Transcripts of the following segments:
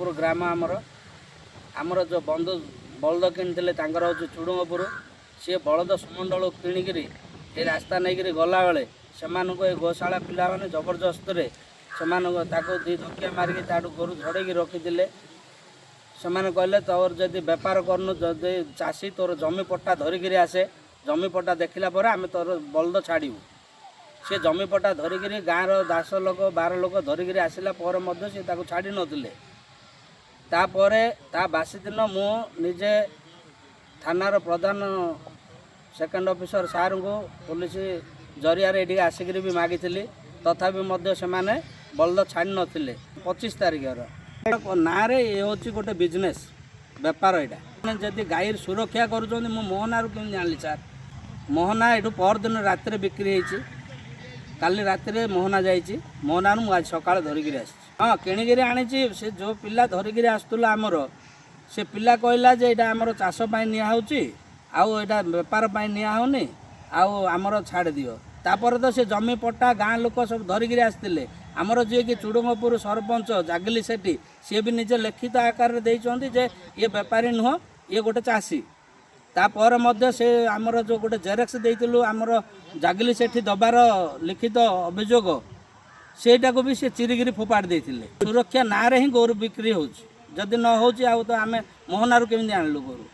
ଚୁଡ଼ଙ୍ଗପୁର ଗ୍ରାମ ଆମର। ଆମର ଯେଉଁ ବନ୍ଧୁ ବଳଦ କିଣିଥିଲେ, ତାଙ୍କର ହେଉଛି ଚୁଡ଼ଙ୍ଗପୁର। ସିଏ ବଳଦ ସୁମଣ୍ଡଳ କିଣିକିରି ଏ ରାସ୍ତା ନେଇକିରି ଗଲାବେଳେ ସେମାନଙ୍କୁ ଏ ଗୋଶାଳା ପିଲାମାନେ ଜବରଦସ୍ତରେ ସେମାନଙ୍କୁ ତାକୁ ଦୁଇ ଧକିଆ ମାରିକି ତାଠୁ ଗୋରୁ ଝଡ଼େଇକି ରଖିଥିଲେ। ସେମାନେ କହିଲେ, ତୋର ଯଦି ବେପାର କରୁନୁ, ଯଦି ଚାଷୀ, ତୋର ଜମି ପଟ୍ଟା ଧରିକିରି ଆସେ, ଜମି ପଟ୍ଟା ଦେଖିଲା ପରେ ଆମେ ତୋର ବଳଦ ଛାଡ଼ିବୁ। ସେ ଜମି ପଟ୍ଟା ଧରିକିରି ଗାଁର 10 ଲୋକ, 12 ଲୋକ ଧରିକିରି ଆସିଲା ପରେ ମଧ୍ୟ ସେ ତାକୁ ଛାଡ଼ି ନଥିଲେ। ତାପରେ ତା ବାସି ଦିନ ମୁଁ ନିଜେ ଥାନାର ପ୍ରଧାନ ସେକେଣ୍ଡ ଅଫିସର ସାର୍ଙ୍କୁ ପୋଲିସ ଜରିଆରେ ଏଠିକି ଆସିକିରି ବି ମାଗିଥିଲି। ତଥାପି ମଧ୍ୟ ସେମାନେ ବଳଦ ଛାଡ଼ି ନଥିଲେ। 25 ତାରିଖର ନାଁରେ ଏ ହେଉଛି ଗୋଟେ ବିଜନେସ୍, ବେପାର ଏଇଟା। ମାନେ ଯଦି ଗାଈର ସୁରକ୍ଷା କରୁଛନ୍ତି, ମୁଁ ମୋହନାରୁ କେମିତି ଜାଣିଲି ସାର୍? ମୋହନା ଏଠୁ ପରଦିନ ରାତିରେ ବିକ୍ରି ହେଇଛି। କାଲି ରାତିରେ ମୋହନା ଯାଇଛି। ମୋହନାରୁ ମୁଁ ଆଜି ସକାଳେ ଧରିକିରି ଆସିଛି। ହଁ, କିଣିକିରି ଆଣିଛି। ସେ ଯେଉଁ ପିଲା ଧରିକିରି ଆସୁଥିଲା ଆମର, ସେ ପିଲା କହିଲା ଯେ ଏଇଟା ଆମର ଚାଷ ପାଇଁ ନିଆ ହେଉଛି, ଆଉ ଏଇଟା ବେପାର ପାଇଁ ନିଆ ହେଉନି, ଆଉ ଆମର ଛାଡ଼ି ଦିଅ। ତାପରେ ତ ସେ ଜମି ପଟ୍ଟା ଗାଁ ଲୋକ ସବୁ ଧରିକିରି ଆସିଥିଲେ। ଆମର ଯିଏକି ଚୁଡ଼ଙ୍ଗପୁର ସରପଞ୍ଚ ଜାଗିଲି ସେଠି, ସିଏ ବି ନିଜେ ଲିଖିତ ଆକାରରେ ଦେଇଛନ୍ତି ଯେ ଇଏ ବେପାରୀ ନୁହଁ, ଇଏ ଗୋଟେ ଚାଷୀ। ତାପରେ ମଧ୍ୟ ସେ ଆମର ଯେଉଁ ଗୋଟେ ଜେରକ୍ସ ଦେଇଥିଲୁ, ଆମର ଜାଗିଲି ସେଠି ଦେବାର ଲିଖିତ ଅଭିଯୋଗ, ସେଇଟାକୁ ବି ସେ ଚିରିକିରି ଫୋପାଡ଼ି ଦେଇଥିଲେ। ସୁରକ୍ଷା ନାଁରେ ହିଁ ଗୋରୁ ବିକ୍ରି ହେଉଛି। ଯଦି ନ ହେଉଛି, ଆଉ ତ ଆମେ ମୋହନାରୁ କେମିତି ଆଣିଲୁ ଗୋରୁ?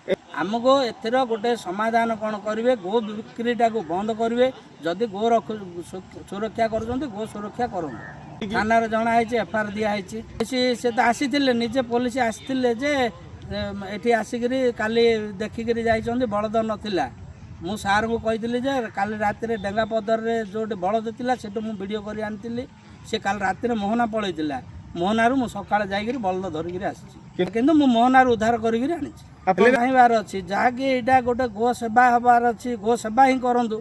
ଆମକୁ ଏଥିର ଗୋଟେ ସମାଧାନ କ'ଣ କରିବେ? ଗୋ ବିକ୍ରିଟାକୁ ବନ୍ଦ କରିବେ। ଯଦି ଗୋ ରଖୁ ସୁରକ୍ଷା କରୁଛନ୍ତି, ଗୋ ସୁରକ୍ଷା କରନ୍ତୁ। ଥାନାରେ ଜଣା ହେଇଛି, ଏଫଆଇଆର ଦିଆହେଇଛି। ସେ ତ ଆସିଥିଲେ, ନିଜେ ପୋଲିସ ଆସିଥିଲେ ଯେ ଏଠି ଆସିକିରି କାଲି ଦେଖିକିରି ଯାଇଛନ୍ତି, ବଳଦ ନଥିଲା। ମୁଁ ସାର୍ଙ୍କୁ କହିଥିଲି ଯେ କାଲି ରାତିରେ ଡେଙ୍ଗାପଦରରେ ଯେଉଁଠି ବଳଦ ଥିଲା, ସେଠୁ ମୁଁ ଭିଡ଼ିଓ କରି ଆଣିଥିଲି। ସେ କାଲି ରାତିରେ ମୋହନା ପଳେଇଥିଲା। ମୋହନାରୁ ମୁଁ ସକାଳେ ଯାଇକିରି ବଳଦ ଧରିକିରି ଆସିଛି। କିନ୍ତୁ ମୁଁ ମୋହନାରୁ ଉଦ୍ଧାର କରିକିରି ଆଣିଛି। ଚାହିଁବାର ଅଛି ଯାହାକି ଏଇଟା ଗୋଟେ ଗୋ ସେବା ହେବାର ଅଛି, ଗୋ ସେବା ହିଁ କରନ୍ତୁ।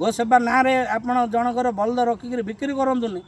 ଗୋ ସେବା ନାଁରେ ଆପଣ ଜଣଙ୍କର ବଳଦ ରଖିକିରି ବିକ୍ରି କରନ୍ତୁନି।